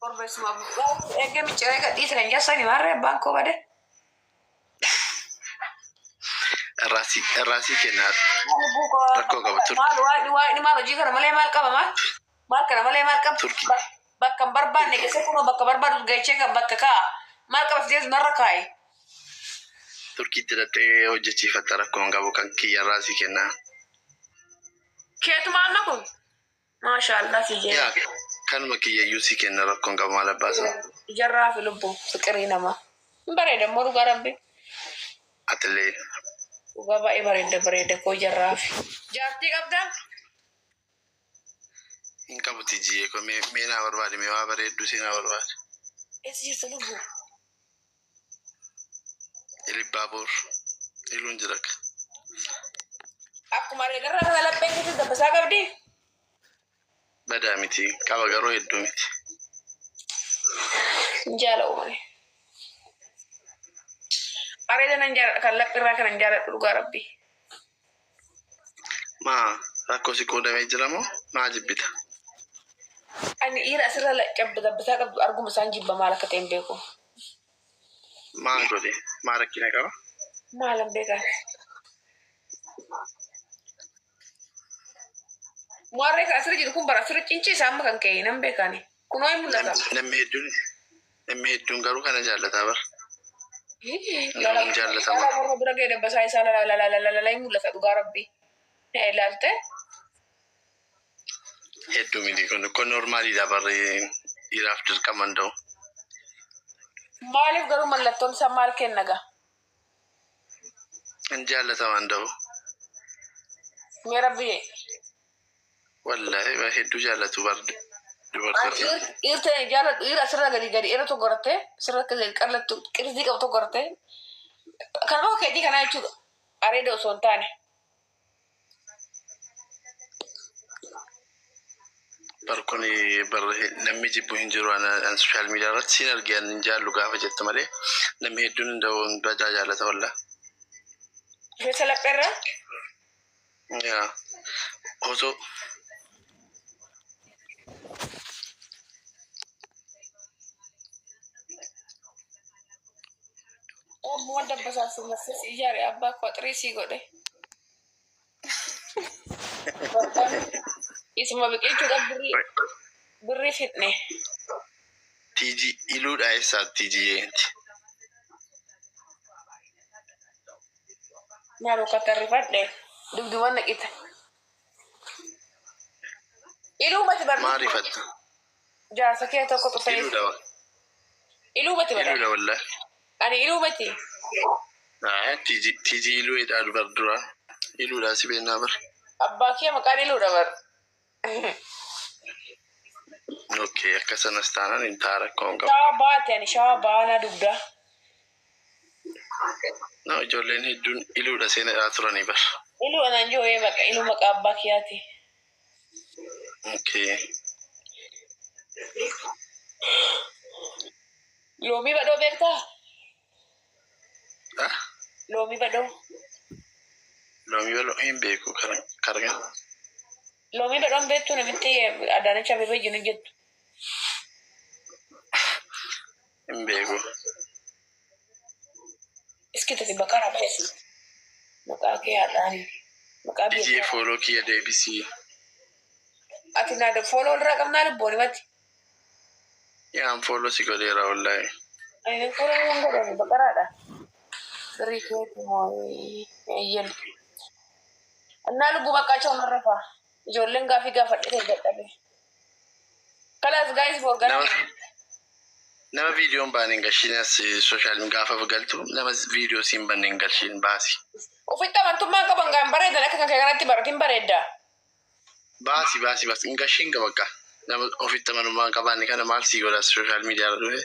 Korbeessuma eegee micciiree gadhiise kan jassani maarree abbaan koo bade. Irraa sii kennaa Lubbuu koo rakkoo qaba turki. Maal waaqni waaqni maal hojii kana malee maal qaba maal? Maal kana malee maal qaba? Turki. Bakka hin barbaanne geesse kunoo bakka barbaadu geechee kan bakka kaa'a. Maal qaba fidees narra kaa'e. Turkiitti hidhattee hojjechiifatta rakkoo hin qabu kan kiyya irraa sii kennaa. Keetuma amma kun. Maashaallah si jee. Yaa kanuma kiyya iyyuu sii kenna rakkoo hin qabu maal abbaa isaa. Ijarraa fi lubbu fiqirii namaa. Hin bareeda immoo dhugaa rabbi. Atillee. Dhugaa baay'ee bareedda bareeda koo ijarraa fi. Jaartii qabdaa? Hin qabu tijiyee koo mee mee naa barbaadi mee waa bareedduu sii naa barbaadi. Eessa jirta lubbu? Ilibbaaboor iluun jira akka. Akkuma areedarraa kana lapheen keessa dabbasaa qabdii? Badaa miti qaba garuu hedduu miti. Hin jaala'u malee. Areeda nan jaaladha kan laphirraa kana hin jaaladhu dhugaa rabbii. Maa rakkoo si quunnamee jira moo maa jibbita? Ani dhiira asirra dabbasaa qabdu arguma isaan jibba maal akka ta'e hin beeku. Maal godhe? Maa rakkina qaba? Maalan beekan? Warri kan asirra jiru kun bara asirra cinciisa amma kan ka'e nan beekani. Kunoo hin mul'ata. Namni hedduun namni hedduun garuu kana jaallataa bara. Lala Hin jaallatama. lala morma bira ga'e dabbasaa isaa lala lala lala lala hin mul'ata dhugaa rabbii. Na ilaalte. Hedduu miti kun kun normaaliidha barri dhiiraaf dirqama hin ta'u. Maaliif garuu mallattoon isaa maal kenna gaa? Hin jaallatama hin ta'u. Mee rabbi Wallaahi hedduu jaallatu bar dubartooti. Dhiirta jaaladhu dhiira asirra gadi gadi irra tokko gortee asirra akka gadi qallattu qirzii qabu tokko gortee kan bakka keetii kanaa jechuudha. Areeda osoo hin taane. Bar kun bar namni jibbu hin jiru an social media irratti siin arge an hin jaallu gaafa jettu malee namni hedduun hin da'u badaa jaallata wallaa. Rifeensa lapheerraa Yaa osoo Obbuma dabbasaa si marsee si ijaare abbaa koo xirii sii godhe. Isuma biqilchuudhaaf birrii birrii fixne. TG iluudha eessaa TG yeenti. Maal uffata rifadhe dugduman naqita. Iluu mati Maa barbaadu. rifatta? Jaarsa kee tokko xufee. Iluudha Iluu mati barbaadu. iluudha wallaahi. Ani iluu mati. Ah, TG TG iluu jedhaa dubar dura. Iluudha si beennaa bar. Abbaa kee maqaan iluudha bar. Okay, akka sanas taanaan hin ta'a rakkoo hin qabu. Shawaa baate ani shawaa baanaa dugdaa. No, ijoolleen hedduun iluudha seenaa turanii bar. Iluu anaan jiru ee maqa iluu maqaa abbaa kiyyaati. Okay. Loomii badhoo beektaa? Ah, Loomii badhoo. Loomii bal'oo hin beeku karga. Loomii badhoon beektuu namitti Adaanech Abeebee wajjin hojjettu. Hin beeku. Iski tati bakara beesi. Maqaa kee haadhaani. Maqaa Ijee biyya. fooloo kiyya deebisii. Ati naa fooloo irraa qabnaa lubbooni mati. Yaan fooloo si godheera wallaahi. Ani fooloo waan godhani bakaraadha. Sirrii keeti moo eeyyen. Annaa lubbuu baqqaa choo narra faa. Ijoolleen gaafii gaafadhe ta'e dadhabe. Kalaas gaayis boorgana. Nama nama viidiyoon baane hin galchiin as sooshaal gaafa galtu nama viidiyoo siin banne hin galchiin baasi. Ofitti amantummaan qaban gaan bareedan akka kan kee kanatti baratin bareedda. Baasi baasi baasi hin galchiin bakka. Nama ofitti amanummaa hin qabaanne kana maal sii godha sooshaal miidiyaa irra dhufe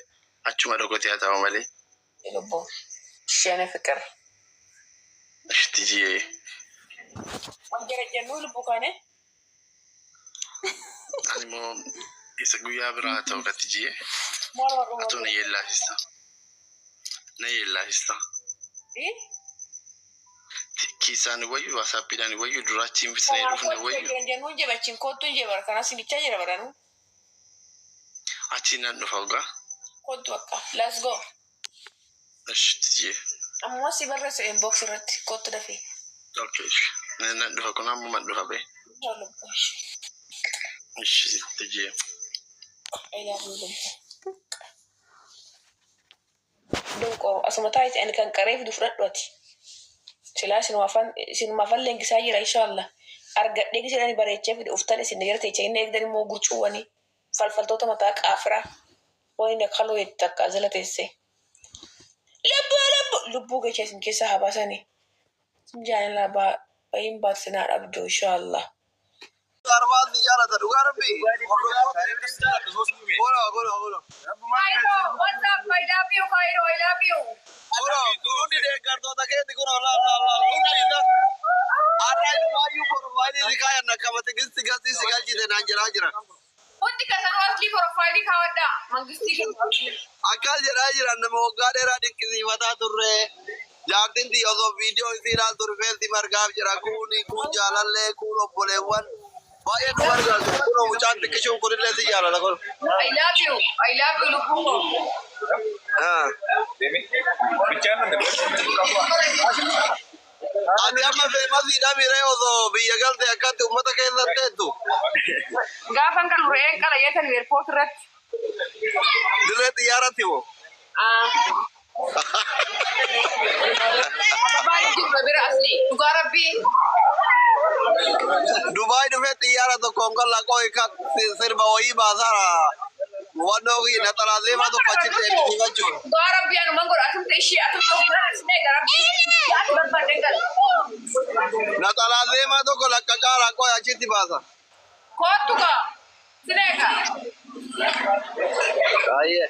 achuma dhokotee haa ta'u malee. Lubbuu. Isheen fiqir. Tijiyee. Wal jala jennuu lubbuu kaane. Ani immoo isa guyyaa biraa haa ta'u ka tijiyee. Maal warra Atoo na yeellaasista. Na yeellaasista. Kiisaan wayyu waasaappiidhaan wayyu duraachiin fisnee dhufne wayyu. Jennuun jebachiin koottuun jebara kanas sinichaa jira baranuu. Achi nan dhufa ogaa. Kottu akka. Let's go. Ishi tijjee. Ammoo si barreessa inbox irratti kottu dafee. Okay. Nan dhufa kun ammoo man dhufa bee. Ishi tijjee. I love you, lubbuu. Donqoro asuma taa'iti ani kan qaree fidu fudhadhu ati. Silaa isinuma afaan leenjisaa jira inshallah. Argadhee gisee bareechee fide uftan isin jala teechee inni eegdan immoo gurcuuwwanii falfaltoota mataa qaafiraa wani kaloo itti akka jala teesse. Lubbuu lubbuu lubbuu gecha isin keessaa haa baasanii. Isin jaalala bayin baatsinaa dhabdu inshallah. Armaan si jaalata dhugaa rabbi. Gola gola gola. Cairo, what's up? I love you, Cairo. I love you. Gola guruun deeggartoota keeti kun laal laal laal hundi isa. Har'a ilmaayyuu profile si kaayan akkamatti gisti gasti si galchite naan jedhaa jira. Hundi keessanuu asli profile kaawwadhaa. Mangistii keenya. Akkas jedhaa jiran nama waggaa dheeraa dinqisiifataa turre. Jaartiin tiyya osoo viidiyoo isii ilaaltu rifeensi margaaf jira. Kuuni kun jaalallee kun obboleewwan. Baay'ee nu gargaartu. Kun mucaan xiqqishuun kunillee si jaalala kun. I love you. I love you, lubbuu koo. Ah. Ati amma famousiidha miree osoo biyya galte akkatti uummata keessatti teettu. Gaafan kan re'een qala jeetan airport irratti. Dirree xiyyaarratti moo? Ah. Baay'ee jiru bira asli. Dhugaa rabbii. Dubaay dhufee xiyyaara tokkoon kan lakkoo sirba wayii baasaara. Hubannoo kiyya naxalaa zeemaa tokko achitti eebbisiifachuun. Dhugaa rabbii anuman godha. Atumte ishee atumte of bira asnee gara rabbii. Yaati barbaadde gal. Naxalaa zeemaa tokko lakkaqaa lakkoo achitti baasa. Kottu kaa. Sineeka. Baay'ee.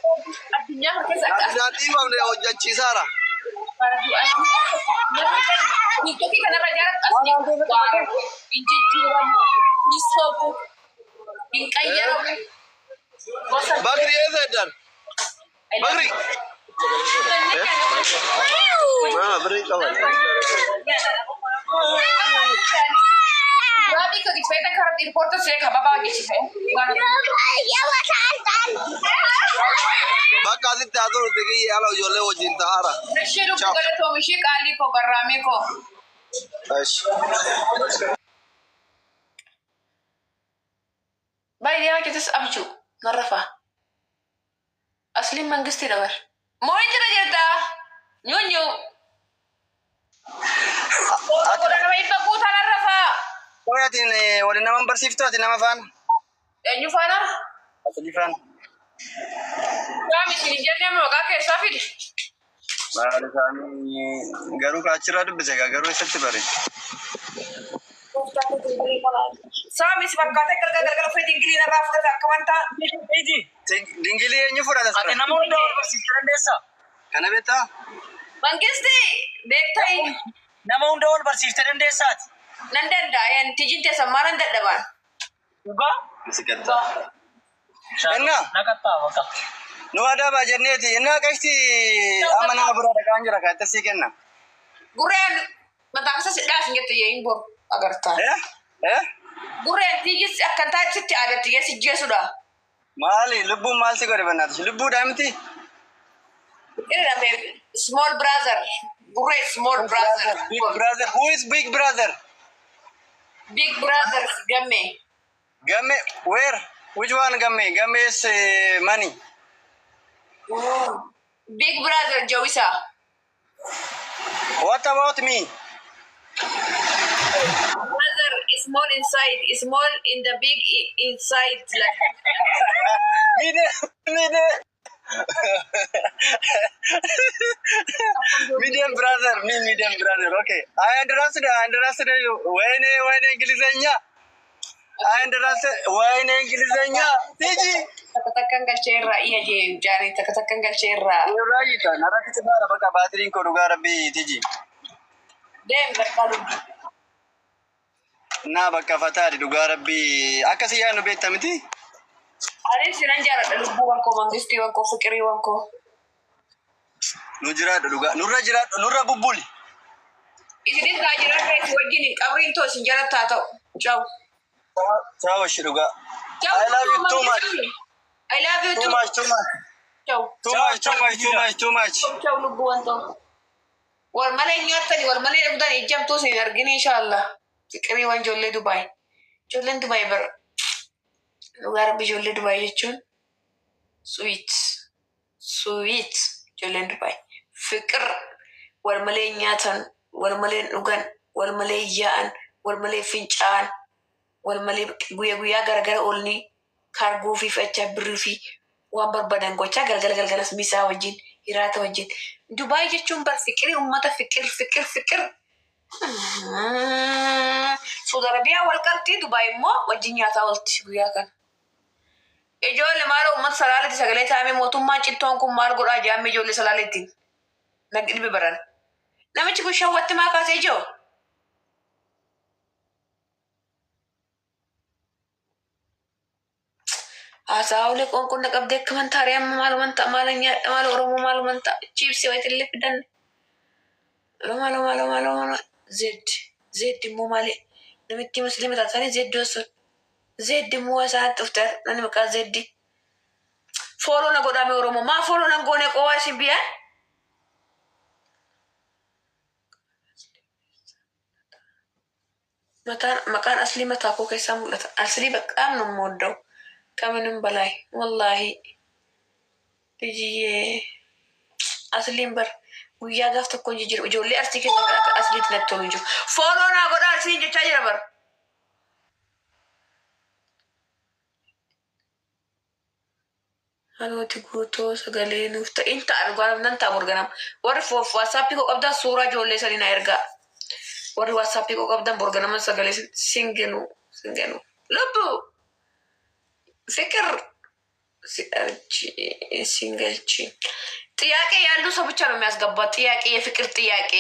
Addunyaa kana keessa akka Naan dhiibamne hojjechiisaara. TikTokii kanarra jaalatu asli hin jijjiiramu, hin sobu, hin qayyaramu. Gosa Bakri eessa eddan? Bakri. Maa birrii qaban. Rabi ka gicifeeta karaa airporta see kababaa hojjechiise. Bakka asitti haa turu kiyya ala ijoollee wajjin ta'aara. Ishee lubbuu galatoom ishee qaalii koo garraamii koo. Eshi. Baay'ee hojjetes abjuu narrafa. Asliin mangistii dabar. Moo'ii jira jirta. Nyuunyu. Godha nama dhibba guutaa narrafa. Qoy ati waliin nama barsiiftu ati nama faana? Eenyu faana? Asilii faana. Qaami isin hin jenne maqaa keessaa fidi. Maal isaanii garuu kaachirraa dubbise gaa garuu eessatti bare? Saamis fakkaatee galgala galgala ofii dingilii narraa fudhata akka wanta. Dingilii eenyu fudhata Ati sana? nama hunda wal barsiisuu dandeessaa? Kana beektaa? Mangisti beektai Nama hunda wal barsiiftee dandeessaati? Nan danda'a tijin teessan maal nan dadhabaan. Dhugaa? Innaa? Naqattaa bakka. Nu adaabaa jenneeti. Innaa qashti amma nama bira dhaqaan jira kaatti sii kenna. Gurreen mataa keessa si dhaas hin jette yeeyin bor agartaa. Eh? Eh? Gurreen tiijis akkan taate sitti aadatti geessi jeesudha. Maali lubbuun maal si godhe bannaati? Lubbuudhaa miti? Irra small brother. Gurreen small brother. Big brother. Who is big brother? Big brother gamme. Gamme where? Which one gamme? Gamme is money. Big brother Jawisa. What about me? Brother small inside, small in the big inside. Like Medium, medium. Medium brother, me medium brother. Okay. I understand. I understand you. ወይኔ ወይኔ እንግሊዘኛ I understand. ወይኔ እንግሊዘኛ ቲጂ takka takkan galchee irraa iya jee jaanii takka takkan galchee irraa. Irraa narratti cimaadha bakka baatiriin koo dhugaa rabbii ቲጂ Deem bakka lubbu. እና bakka fataadhi dhugaa rabbii akkasii yaadnu beekta miti. Anis sinan jaaladha lubbuu wankoo mangistii wankoo fiqirii wankoo. Nu jiraadhu dhugaa nurra jiraadhu nurra bubbuli. Isinis haa jiraadha isin wajjin qabriin too isin jalatti haa ta'u. Ciao. Ciao ishi dhugaa. Ciao. I love you too much. I love you Too too. much, too much. Ciao. Too much, too much, too much, too much. Ciao lubbuu wantoo. Wal malee nyaattani wal malee dhugdani ijjamtuu isin argine inshallah. Fiqirii waan ijoollee Dubaay. Ijoolleen Dubaay bara. Dhugaa rabbi ijoollee Dubaay jechuun sweet. Sweet ijoolleen Dubaay. Fiqir wal malee nyaatan, wal malee dhugan, wal malee yaa'an, wal malee fincaa'an, wal malee guyyaa guyyaa garagara oolanii kaargoo fi fe'achaa birrii fi waan barbaadan gochaa galgala galgalas misaa wajjin hiraata wajjin. Dubaay jechuun bar fiqirii uummata fiqir fiqir fiqir. Saudi Arabiyaa wal qaltii Dubaay immoo wajjin nyaataa oolti guyyaa kana. Ijoollee maal uummata salaaletti sagalee taa'ame mootummaan cittoon kun maal godhaa jaamme ijoollee salaaletti nagdi dhibe baran. Namichi kun shawwatti maa kaasee jiru? Haasa'aa qoonqonna qabdee akka mantaarii amma maaluman ta'a maal nyaadha maal Oromoo maaluman ta'a chiipsii wayitillee fidan. Loma loma loma loma loma zed zed immoo maali namitti musliima taatanii zed osoo zed immoo isaatti dhufte namni maqaa zeddi. Follow na godhame Oromoo maa follow na goone qowaa isin biyyaan? Mataan maqaan aslii mataa koo keessaa mul'ata. Aslii በጣም ነው የምወደው ከምንም በላይ ወላሂ ልጅዬ asliin bar guyyaa gaaf tokko hin jijjiiru ijoollee arsii keessa kan akka asliitti natti tolu hin jiru. Follow naa godhaa arsiin jechaa jira bar. Halooti guutoo sagalee nuuf ta'e in ta'a dhugaa nan ta'a borganam. Warri waatsaappii koo qabdan suuraa ijoollee sanii na ergaa. Warri waatsaappii koo qabdan borganaman sagalee singenu singenu. Lubbu ፍቅር ሲንገልቺ ጥያቄ ያሉ ሰው ብቻ ነው የሚያስገባት። ጥያቄ የፍቅር ጥያቄ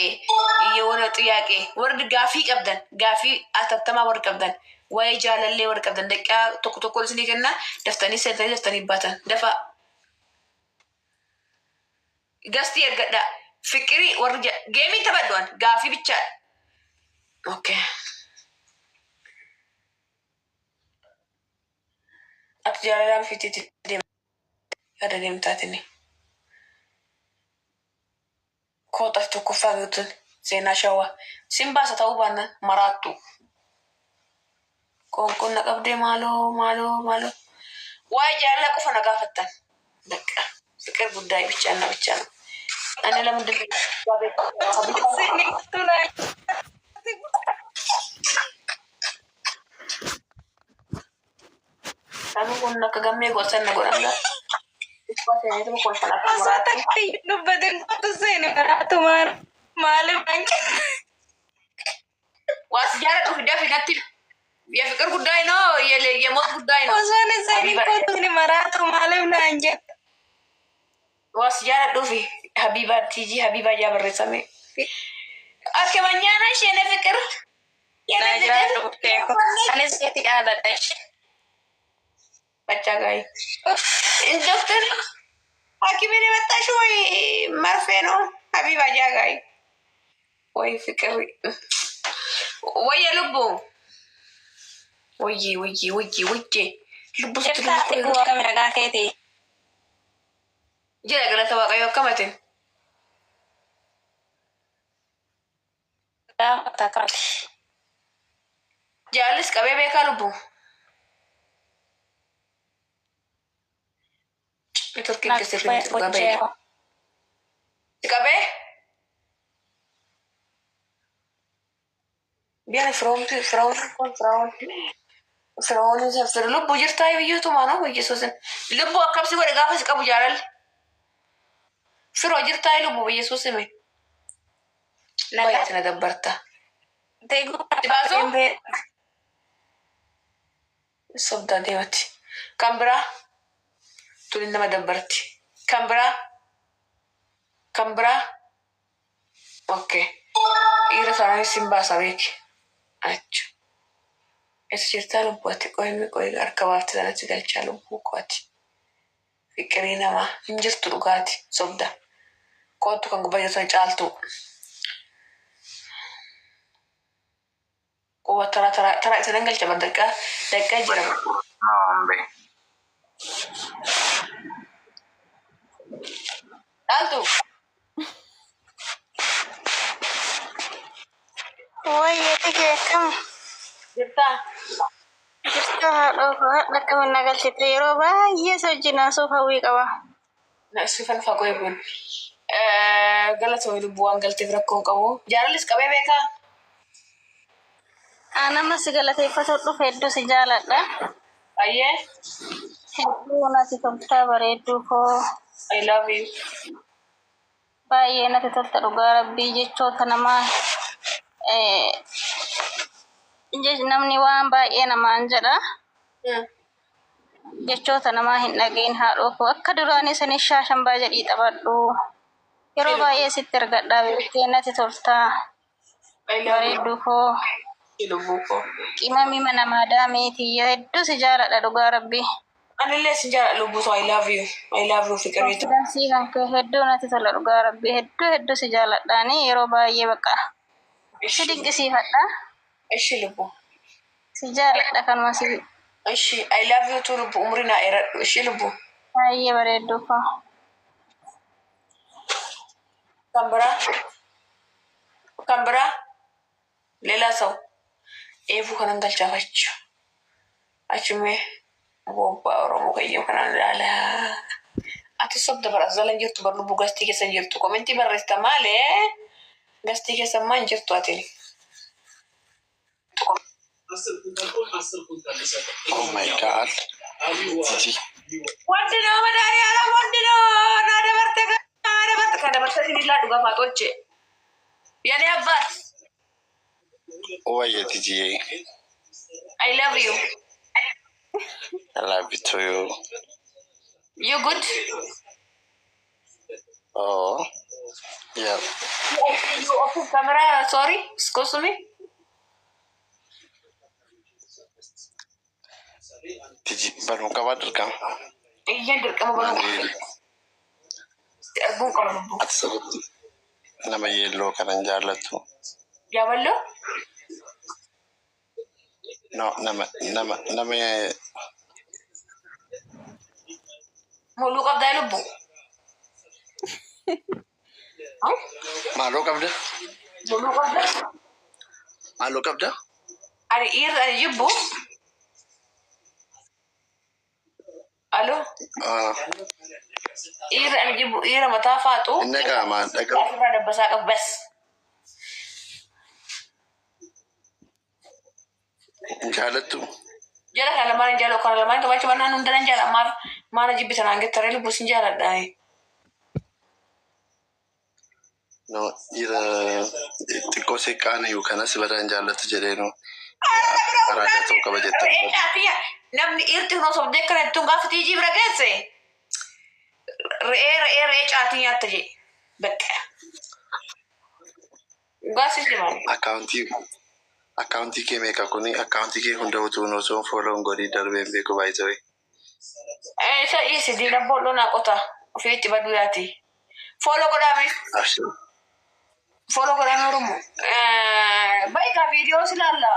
የሆነ ጥያቄ ወርድ ጋፊ ቀብደን ጋፊ አተተማ ወርድ ቀብደን ወይ ጃለሌ ወርድ ቀብደን ደቂቃ tokko tokko isinii kenna daftanii seentanii daftanii baatan dafa gastii ergadha fiqirii warri geemiin taphadhuan gaafii bicha okay ati jaalalaan fitiitti deema yaada deemtaatini kooxas tokkoffaa guutuun seenaa shawaa sin baasa ta'uu baannaan maraattu qoonqoon na qabdee maaloo maaloo maaloo waa'ee jaalala qofa na gaafattan በቃ ፍቅር ጉዳይ ብቻ እና ብቻ ነው። እኔ ለምንድን ነው Namni kun akka gammee gosan na godhan gaa. Osoo takka iyyuu dubbatin kootu seeni maraatu maal maaliif Waas jaaladhu fidaa fidatti የፍቅር ጉዳይ ነው የሞት ጉዳይ ነው። Osoo ni seeni kootu ni maraatu maaliif naan jetta. Waas jaaladhuufi Habiba Tiiji Habiba jaa barreessame. Akka manyaana isheen ፍቅር የኔ Naa ፍቅር jiraadhu beeku. Anis sitti jaaladha ishee. በጫ ጋይ ዶክተር ሐኪምን የመጣሽ ወይ መርፌ ነው? ሀቢባ ጃጋይ ወይ ፍቅር ወይ የልቡ ወይ ወይ ወይ ወይ ልቡ ስትል Jirtaa ati akkami nagaa keetii? jira galata waaqayyo akkamatin Gaafata akkami? jaallis qabee beekaa lubbu ኔትወርክ keessatti dhugaa bahee qabee biyya firoomti firoon kun firoon firoon fir lubbu jirtaa biyyuutumaa ነው በኢየሱስን lubbu akkamsi godhe gaafa si qabu jaalalli firoo jirtaa lubbu በኢየሱስ hime baay'ee na dabbarta Deeguu Baasuu? Sobdaa deemati. Kan biraa tuni nama dabbarti. Kan biraa kan biraa okay. Dhiira taanaan sin baasa beeki. Achu. Eessa jirtaa lubbuu ati qoymi qoyi harka baafte sanatti galchaa lubbuu koo ati. Fiqirii namaa hin jirtu dhugaati sobda. Kootu kan gubbaa jirtu caaltu. Quba taraa taraa taraa isa nan galcha bar daqiiqaa daqiiqaa jira. No, hombre. Caaltu. Wayyee dhigee akkam Jirtaa? Jirta haadha koo, haadha akkamiin na galchite? Yeroo baay'ee si wajjin haasa'uuf hawwii qaba. Na sifan fagoo eeguun. Galatoomi lubbuu, waan galteef rakkoo hin qabu. Jaalallis qabee beekaa? Nama si galateeffatu dhufe, hedduu si jaaladha. Ayyee. Hedduu natti toltaa, bareedduu koo. I love you. Baay'ee natti tolta, dhugaa rabbii. Jechoota namaa namni waan baay'ee namaan jedha. Jechoota namaa hin dhagahin, haadhoo koo. Akka duraanii sanis shaashambaa jedhii taphadhu. Yeroo baay'ee sitti argadhaa, beektee, natti toltaa. I love you. Bareedduu koo. Lubbuu koo. Qimamii mana maadaamiitii, hedduu si jaaladha, dhugaa rabbii. Anillee si jaaladha, lubbuu too. I love you. I love you, fiqiriitu. Confidence kan kee hedduu natti tola, dhugaa rabbii. Hedduu hedduu si jaaladhaani, yeroo baay'ee bakka si dinqisiifadha. Ishi, lubbuu. Si jaaladha, kanuma si. Ishi, I love you too, lubbuu. Umrii naa dheeradhu. Ishi, lubbuu. Baay'ee bareedduu koo. Kan biraa? Kan biraa? ሌላ ሰው eefuu kanan galchaafachu. Achumee bobbaa Oromoo kayyoo kanaan ilaalaa. Ati sobda bara, as jala hin jirtu bar, lubbuu, guest keessa hin jirtu. Comment barreessita malee guest keessa ammaa hin jirtu ati. Oh my God. Titi. Wanti nama madaaliyaala, wanti nama naa dabarte, naa dabarte, kan dabarte sin illaa dhugaa faatolche. የኔ አባት። Wayya Titi. I love you. I love you too. You good? Oh. Yeah. You open camera, sorry, excuse me. Titi, barnuu qabaa dirqama. Iyyaan dirqama baruu qaba. Arguun qaba, lubbuu. Ati sirriitti nama yeelloo kanan jaallattu. Yaaballoo? No, nama Muluu qabdaa, lubbuu? Maaloo qabda? Muluu qabdaa? Maaloo qabda? Ani dhiirri ani jibbu. Alo? Ah, Dhiirri ani jibbu dhiira mataa faaxu. Inni dhaga'ama, dhaga'ama. Ofirraa dabbasaa qabu bas. Hin jaallattu? Jala kana lamaan hin jaalladhu. Kana lamaan qabaachuu baannaan hunda nan jaalladha. Maaf maana jibbitan aan gettaree, lubbuu, sin jaalladha. No, dhiira xiqqoo seqqaan iyyuu kanas badaa hin jaallattu jedhee, no. Araadaa ta'uu qaba jettee. Namni dhiirti kun osoo akkana jettuun gaafa tiijii bira geesse re'ee re'ee re'ee caatii nyaatta jee. Bakka. Dhugaas jimaa. Account kee meeqa kuni? Account kee hunda utuu osoo follow hin godhin darbee hin beeku, baay'ee. Isa dhiisi, diina boolloo naa qota. Ofii itti baduu yaati. Follow godhaame. Abshir. Follow godhaame, Oromoo. Baay'ee viidiyoo si ilaalla.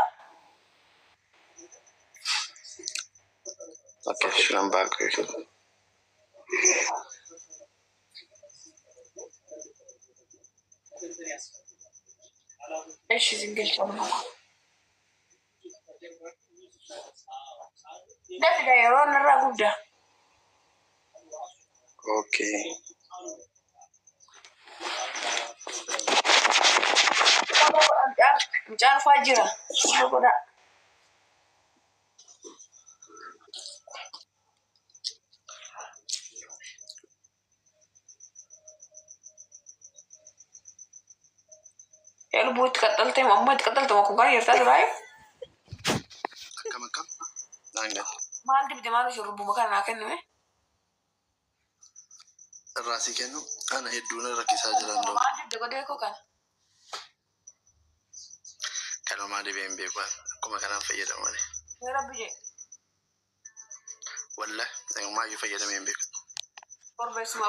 Okay, shiran baakuu. እሺ ዝንገልጫ Dafida, yeroo irraa guddaa. Okay. Mucaan faa jira. Follow godhaa. Yaa lubbuu, itti qaxxalte, amma itti qaxxalte, kun kan jirtaa turaayu. Akkam akkam? Naanga. Maal dibde? Maal ishee, lubbuu, kana naa kennime? Irraa si kennu, ana hedduun rakkisaa jiran doo. Maal dibde godhee koo kana? Kanumaa dhibee hin beeku, akkuma kanaan fayyadamu malee. Yaa rabbi jee. Wallah, maayyuu fayyadamee hin beeku. Korbeessuma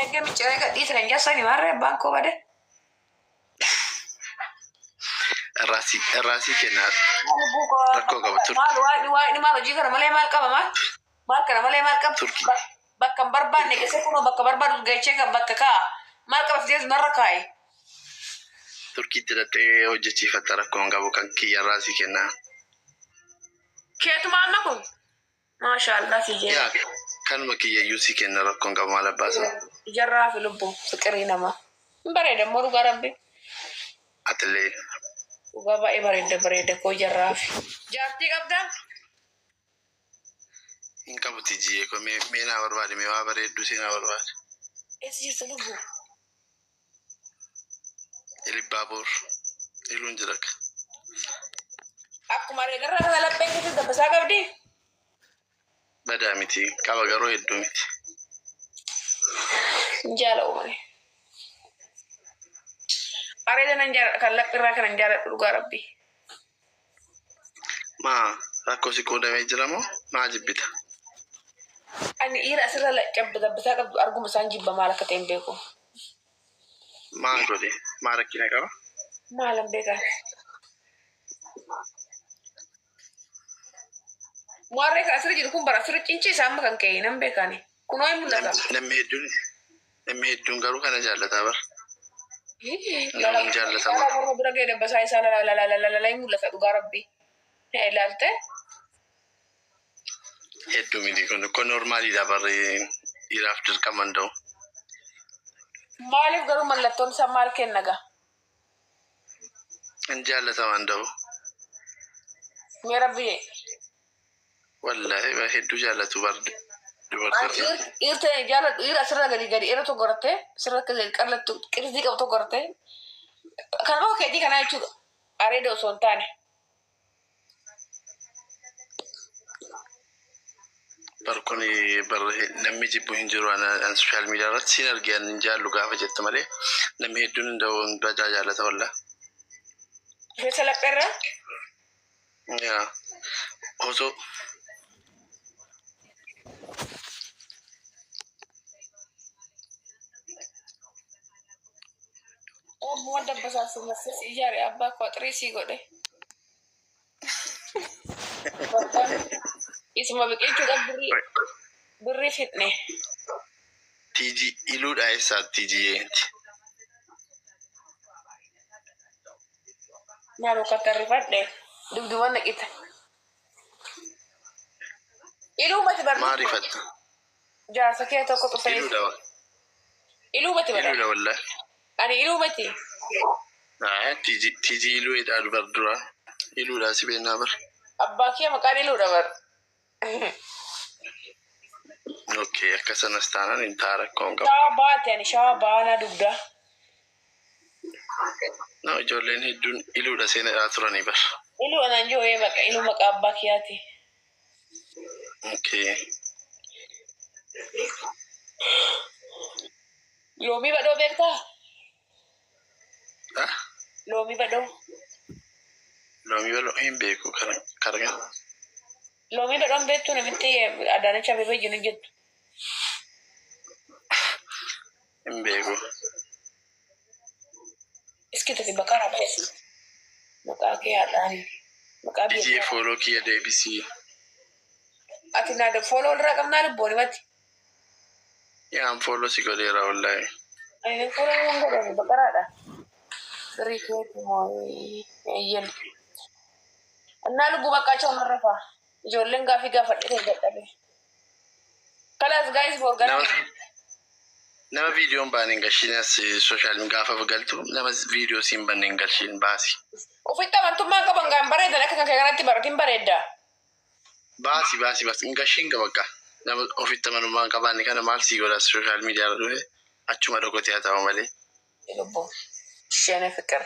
eegee micciiree gadhiisa kan jassani maarree abbaan koo bade. Irraa si kennaa rakkoo qaba turki. Maal, waaqni waaqni maal hojii kana malee maal qaba, maal maal kana malee maal qaba? Turkii. Bakka hin barbaanne keessa kunoo bakka barbaadu gahee kan bakka kaa'a. Maal qaba fidees narra kaa'e. Turkiitti hidhattee hojjechiifatta, rakkoon qabu, kan kiyyarraa si kenna. Keetuma amma kun. Maashaallah si jee. Yaa, kanuma kiyyayyuu si kenna, rakkoon qabu, maal abbaasa. Ijarraa fi lubbuu fiqirii namaa. Hin bareeda immoo, dhugaa rabbi. Atillee. Dhugaa baay'ee bareeda, bareeda koo, ijarraa fi. Jaartii qabdaa? Hin qabu tijjiyyee koo, mee naa barbaade, mee waa bareedduu si naa barbaade. Eessa jirta lubbuu? Ilibbaaboor. Iluun jira. Akkuma areedarraa kana lapheen keessa dabbasaa qabdi? Badaa miti, qaba garuu hedduu miti. Hin jaala'u malee. Areeda nan jaaladha, kan laphirraa kana hin jaaladhu, dhugaa rabbi. Maa rakkoo si qoodamee jira moo maa jibbita? Ani dhiira asirra dabbasaa qabdu arguma isaan jibba, maal akka ta'e hin beeku. Maa godhe? Maa rakkina qaba? Maalan beekan? Waarree kan asirra jiru kun bara asirra cinciisa amma kan ka'e nan beekani. Kunoo hin mul'ata. Namni hedduun garuu kana jaallataa bara. Namni jaallatama. Lala, morma bira ga'e dabbasaa isaa, lala lala lala lala, hin mul'ata, dhugaa rabbi. Ilaalte? Hedduu miti, kun normaliidha barri, dhiiraaf dirqama hin ta'u. Maaliif garuu, mallattoon isaa maal kenna gaa? Hin jaallatama hin ta'u. Mee rabbi. Wallaahi hedduu jaallatu bar dubartooti. Dhiirta jaaladhu, dhiira asirra gadi gadi irra tokko godhattee, asirra qallattu qirzii qabu tokko godhattee, kan bakka keetii kanaa jechuudha. Areeda osoo hin taane. Bar kun bar namni jibbu hin jiru. An social media irratti siin argee an hin jaallu gaafa jettu malee namni hedduun hin ta'u, badaa jaallata wallaa. Rifeensa lapheerraa? Yaa, osoo Obbuma dabbasaa si marsee si ijaare, abbaa koo xirii sii godhe. Isuma biqilchuudhaaf birrii birrii fidne. Tiijii iluudha, eessaati tiijii yeenti? Maal uffata rifadhe dugduma naqita. Iluu mati Maa barbaadu. rifatta? Jaarsa kee tokko xufee. Iluudha. Iluu mati barbaadu. Iluudha wallaahi. Ani iluu mati. Tiijii tiijii iluudha dubar dura. Iluudha si beennaa bar. Abbaa kee maqaan iluudha bar. Okay, akkasanas taanaan hin ta'a, rakkoon qabu. Shawaa baate, ani shawaa baanaa dugdaa. No, ijoolleen hedduun iluudha seenaa turanii bar. Iluu anaan jiru ee, maqa iluu maqaa abbaa kiyyaati. Okay. Loomii badhoo beektaa? Ah, Loomii badhoo. Loomii bal'oo hin beeku karga. Loomii badhoon beektuu, namitti Adaanach Abeebee jiru jettu. Hin beeku. Iski tati baqara beesi. Maqaa kee haadhaani. Maqaa Ijee biyya. Follow kiyya deebisii. Ati naa follow irraa qabnaa lubbooni mati. Yaan, follow si godheera wallaahi. Ani follow waan godhani baqaraadha. Birrii keeti moo eeyyen. Innaa lubbuu baqqaa choo marrafa. Ijoolleen gaafii gaafadhe ta'e dadhabe. Kalaas guys, boor Nama nama viidiyoon baane hin galchiin as social gaafa galtu, nama viidiyoo siin banne hin galchiin, baasi. Ofitti amantummaan qaban gaan bareedan, akka kan kee kanatti baratin bareedda. Baasi, baasi, baasi, hin galchiin bakka. Nama ofitti amanummaa hin qabaanne kana maal sii godha? Social media irra dhufe achuma dhokotee haa ta'u malee. Lubbuu. Isheen fiqir.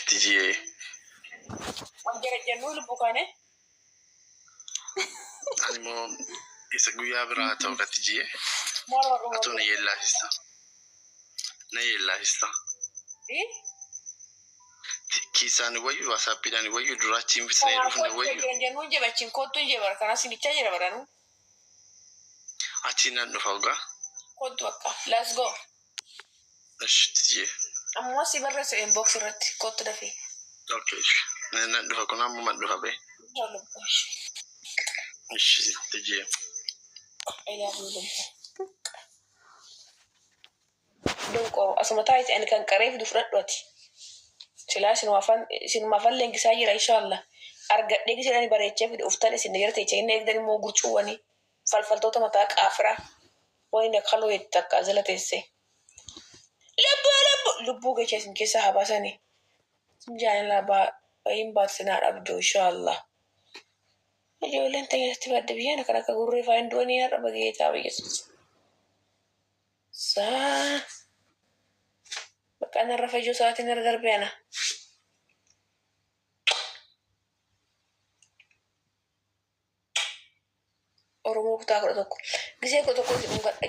Tijiyee. Wal jala jennuu lubbuu kaane. Ani immoo isa guyyaa biraa haa ta'u ka tijiyee. Maal warra Atoo na yeellaasista. Na yeellaasista. Kiisaan wayyu, WhatsAppiidhaan wayyu, duraachiin bisnee dhufne wayyu. Jennuun jeba achiin kottuun jeba kanas sinichaa jira baranuu. Achiin nan dhufa ogaa. Kottu akka. Let's go. Ish tijiyee. Ammoo si barreessa inbox irratti, kottu dafee. Okay. Nan dhufa, kun ammuma dhufa bee. Lubbuu. Ish tijiyee. I love you lubbuu. Donqooro asuma taa'iti ani kan qaree fidu fudhadhu ati. Silaa isinuma afaan leenjisaa jira inshaallah. Argadhee gisee ani bareechee fide uftan isin jala teecha inni eegdan immoo gurcuuwwanii falfaltoota mataa qaafiraa wani kaloo itti akka jala teesse. Lubbuu lubbuu lubbuu gecha isin keessaa haa baasanii. Isin jaalala baay'een baatsinaa dhabdu inshaallah. Ijoolleen teenya badde biyyaan kan akka gurree fa'aa hin du'anii har'a bageetaa biyyeessus. Saa bakka narra fayyuu sa'aatiin irra darbee ana. Oromoo kutaa 11. Gisee 11 isin dhungadha.